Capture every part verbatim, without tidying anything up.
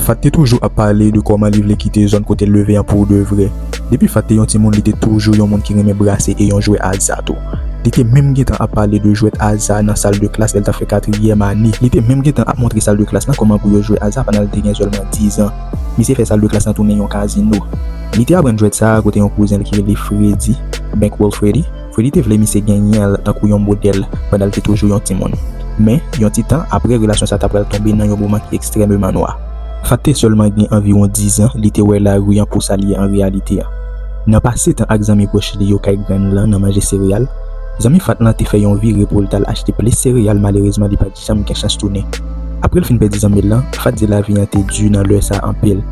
Fat te toujou ap pale de kòman li vle kite zòn kote l leve an pou de vrè. Depi Fat te yon timoun, li te toujou yon moun ki renmen brase e yon jwè aza tou. Li te menm gentan ap pale de jwèt aza nan sal de klas lè l t ap fè katriyèm ane. Li te menm gentan ap montre sal de klas lan kòman pou yo jwe aza pandan l te gen sèlman diz an. Misye fè sal de klas lan tounen yon kazino. Li te aprann jwèt sa a kote yon kouzen l ki rele Freddy, Bankroll Freddy. Freddy te vle misye genyen l tankou yon modèl pandan l te toujou yon timoun. Men, yon ti tan apre, relasyon sa a ta pral tonbe nan yon moman ki ekstrèmeman nwa. Fat te sèlman gen anviwon diz an, li te wè lari an pou sa l ye an reyalite an. Nan pase tan ak zanmi pwòch li yo kay grann lan nan manje sereyal, zanmi Fat lan te fè yon vire pou l t al achte plis sereyal, malerezman li pa t janm gen chans tounen. Apre l fin pèdi zanmi l lan, Fat di lavi an te di nan lè sa a anpil.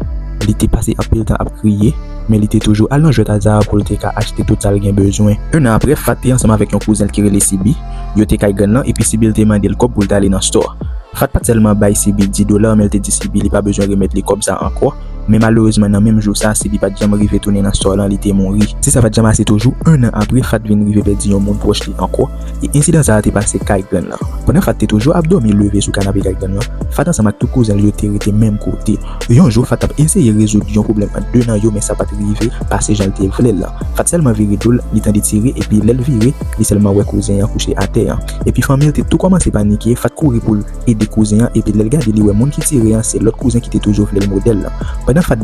Li te pase anpil tan ap kriye, men li te toujou al nan jwèt aza a pou l te ka achte tout sa l gen bezwen. Enn an apre, Fat te ansanm avèk yon kouzen l ki rele Sibi. Yo te kay grann lan, epi Sibi l te mande l kòb pou l t ale nan store. Fat pa t sèlman bay Sibi dis dola, men l te di Sibi li pa bezwen remèt li kòb sa ankò. Men malerezman, nan menm jou sa a, Sibi pa t janm rive tounen nan store lan, li te mouri. Ti sa pa t janm ase toujou, enn an apre, Fat vin rive pèdi yon moun pwòch li ankò, e ensidan sa a te pase kay grann lan. Pandan Fat te toujou ap dòmi leve sou kanape kay grann lan, Fat ansanm ak tout kouzen l yo te rete menm kote. Yon jou, Fat t ap eseye rezoud yon pwoblèm ant de nan yo, men sa pa t rive pase jan l te vle l lan. Fat sèlman vire do l, li tande tire, epi lè l vire, li sèlman wè kouzen an kouche atè an. Epi fanmi l te tou kòmanse panike, Fat kouri pou l ede kouzen an, epi lè l gade, li wè moun ki tire an se lòt kouzen ki te toujou vle l modèl lan. Pandan Fat